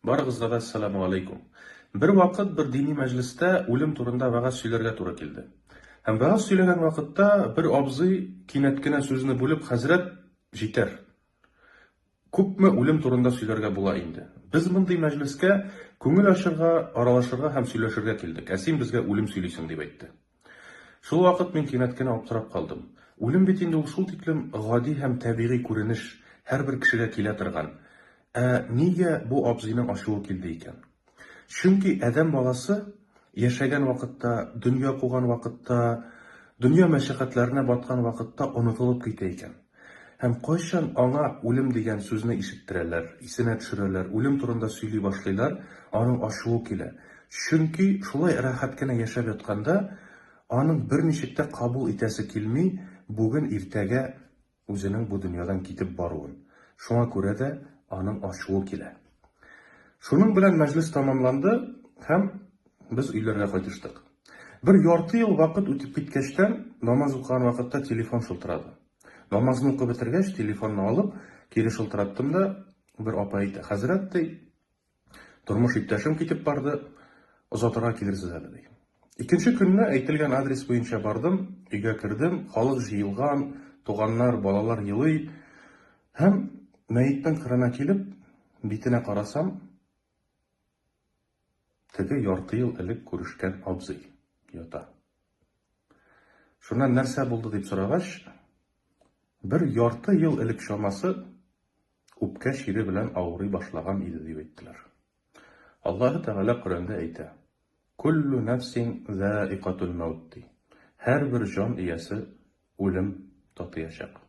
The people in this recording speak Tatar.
Барыгызга да әссәламү алейкум. Бер вакыт бер дини мәҗлестә үлем турында вәгазь сөйләргә туры килде. Һәм вәгазь сөйләгән вакытта бер абзый кинәт кенә сүзне бүлеп, хәзрәт, җитәр. Күпме үлем турында сөйләргә була инде. Без мондый мәҗлескә күңел ачырга, аралашырга һәм сөйләшергә килдек, ә син безгә үлем сөйлисең, дип әйтте. Шул вакыт мин кинәт кенә аптырап калдым. Үлем бит инде ул шул тиклем гади һәм тәбигый күренеш, һәрбер кешегә килә торган. Ә нигә бу абзыйның ачуы килде икән? Чөнки адәм баласы яшәгән вакытта, дөнья куган вакытта, дөнья мәшәкатьләренә баткан вакытта онытылып китә икән. Һәм кайчан аңа үлем дигән сүзне ишеттерәләр, исенә төшерәләр, үлем турында сөйли башлыйлар, аның ачуы килә. Чөнки шулай рәхәт кенә яшәп ятканда, аның берничек тә кабул итәсе килми бүген-иртәгә үзенең бу дөньядан китеп баруын. Шуңа күрә дә аның ачуы килә. Шуның белән мәҗлес тәмамланды һәм без өйләргә кайтыштык. Бер ярты ел вакыт үтеп киткәчтән, намаз укыган вакытта телефон шылтырады. Намазны укып бетергәч, телефонны алып, кире шылтыраттым да, бер апа әйтә, хәзрәт, ди, тормыш иптәшем китеп барды, озатырга килерсез әле, ди. Икенче көнне әйтелгән адрес буенча бардым, өйгә кердем, халык җыелган, туганнар, балалар елый. Һәм мәетнең кырына килеп, битенә карасам, теге ярты ел элек күрешкән абзый ята. Шуннан нәрсә булды дип сорагач, бер ярты ел элек чамасы үпкә чире белән авырый башлаган иде дип әйттеләр. Аллаһы Тәгалә Коръәндә әйтә: "Куллу нәфсин заикатул мәүт" ди. Һәрбер җан иясе үлем татыячак.